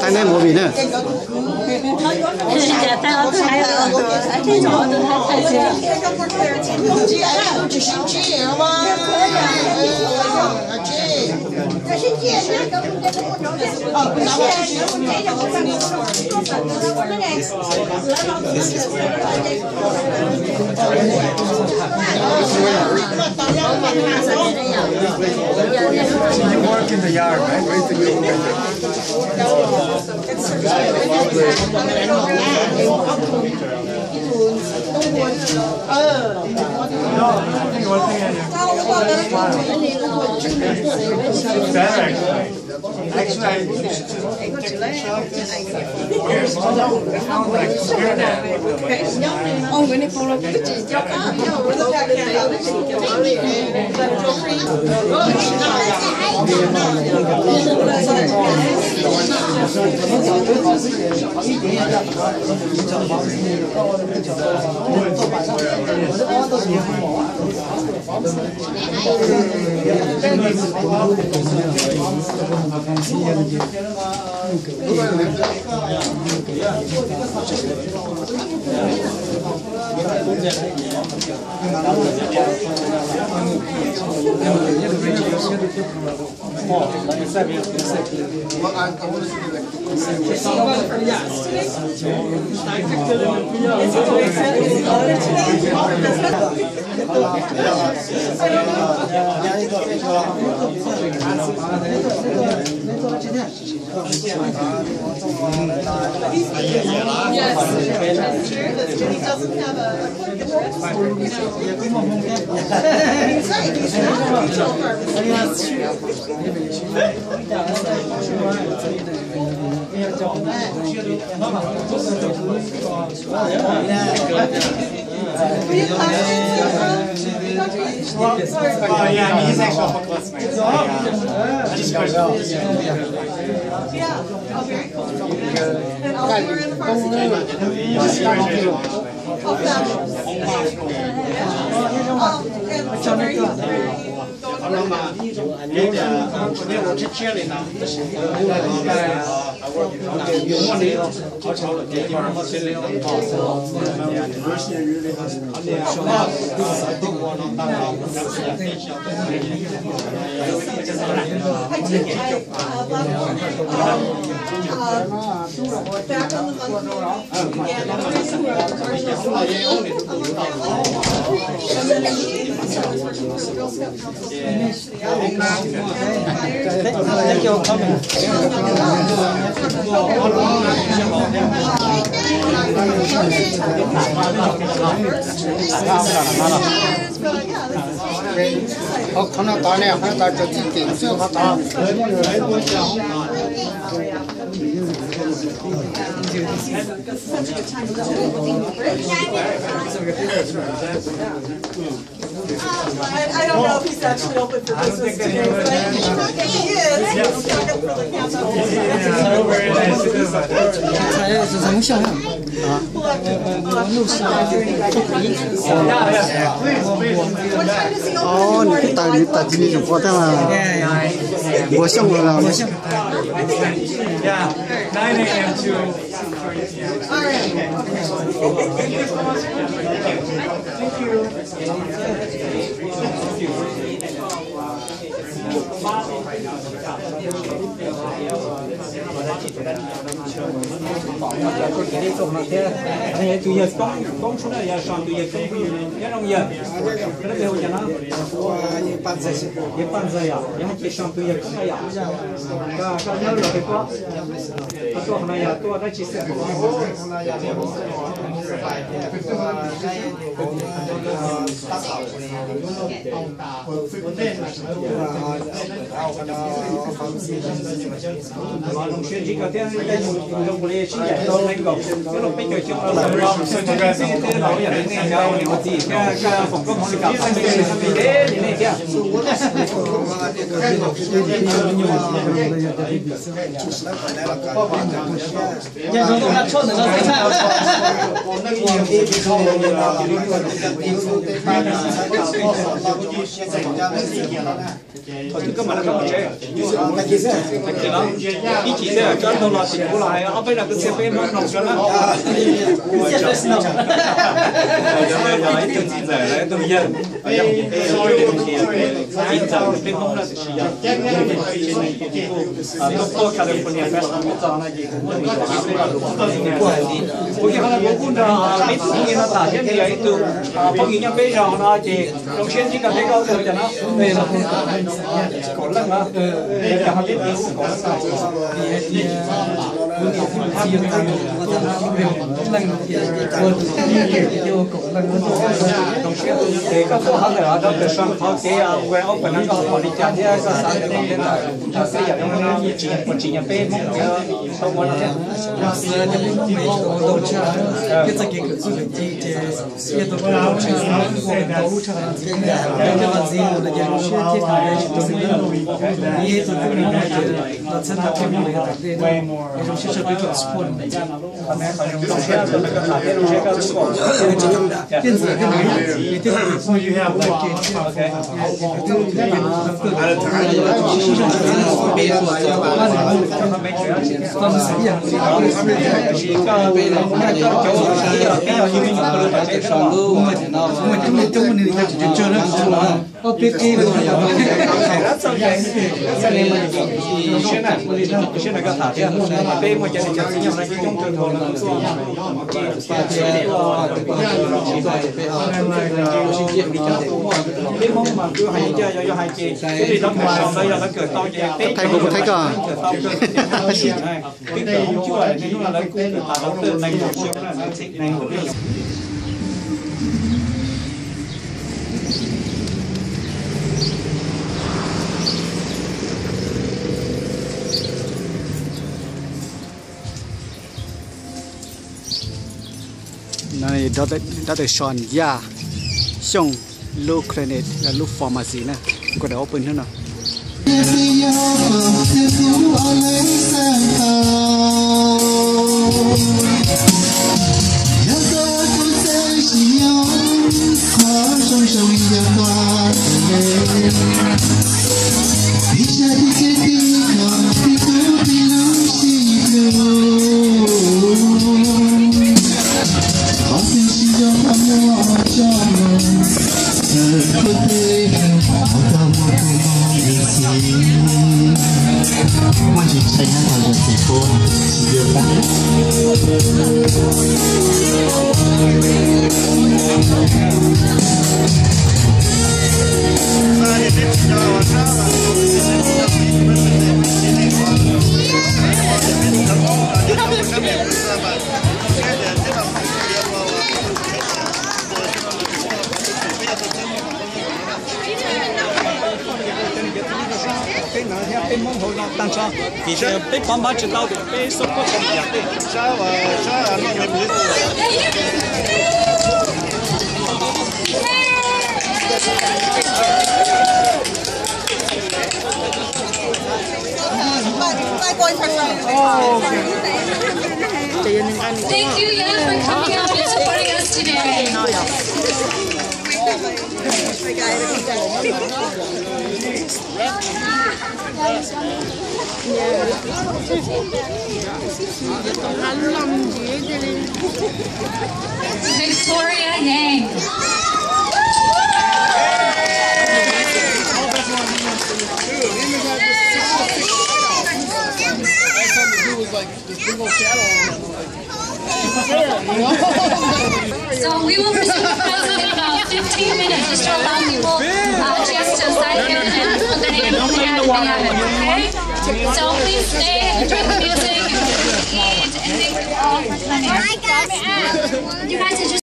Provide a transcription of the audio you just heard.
Thaij nej movie na. You work in the yard, right? Where's the yard? No, you were thinking of your better, actually. Actually, I Qhov no tod ne, qhov no tod tsuas txij tim xwb qhov tod. I, I don't know if he's actually open for business today, but if he is, he's not gonna really have that. We'll have to, um, What time does he open in the morning? Nws twb tawm, nws tawm tsis ni tus pov tag, npua xyooj los. Yeah, nine a.m. to All right. Thank you. Tus yawg koob, koob tshua na, yog sau tus yawg koob, nyob zoo yawg. Koj lub npe hu cas no? Yawg Paj Ntxawg yom, yog hais tias sau tus yawg koob no yom. Koj, koj nyob lub zos twg tuaj? Koj tuaj qhov no yog tuaj dab tsi xwb? Thaum twg koj mam li rov qab tsev? Tag kis los? Ib chim xwb, tso ntau los tsis kuv los hais ob peb zaug kwv txhiaj peb Hmoob mloog tso na. Yog ib tug txiv ntxawm los ib tug yawg, txiv ntxawm peb Hmoob na, tiam sis yog tuaj California Festival txog no ces kuv muab nws, kuv yog no kuv kuj nrog peb tug phooj ywg no tham thiab nws yog ib tug phooj ywg nyob peb zos no ces zoo siab ntsib koj thiab koj ua cas no. Kaum leej no, cov ho tib tib kaum leej no. Ces koj tuaj hov ntawm rau ntawm Sam qhov kev ua open no koj pom li cas thiab koj xav li cas thiab ntawm peb yam no, ua tsis yog peb Hmoob thiab tau ua no thiab. Txoj kev kawm txuj kawm ci ces ib tug ua ntau lub tshaj ntxiv, coj ntxiv mus no ces zoo siab thiab tau tsis tau mus na. Ib tug twb mus no ces los txhawb nqa peb mus li tom ntej no, zoo siab tso peb tau support. Ob peb qib no. Siab na, siab na koj tham thiab. Peb muaj cov niam cov txiv nyob no coob coob kawg nkaus no. Peb Hmoob mas kuv hais li cas yog yog hais ces peb li lawv kawm sau ntawv yog lawv kawm tau ces peb kawm tau kawg. Twb kawm hoob cuaj, niaj hnub no lawv kuj kawm tas lawv tawj nees nkaum xyoo na, lawv txheeb nees nkaum xyoo. No, Doctor Sean Yaj Xyooj lub clinic, lub pharmacy na, kuj dam ob peb hnub no. Peb no thiab peb Hmoob hauv no tag nrho, vim peb pov npab tsis tau tias peb xub koj kom yam tej. Thank you, Jan, for coming up and supporting us today. Victoria Yang. So we will resume the council in about fifteen minutes just to allow people uh, a chance to sign in and put their name on the ballot, okay? So please stay, enjoy the music, eat, and thank you all for coming. You guys are just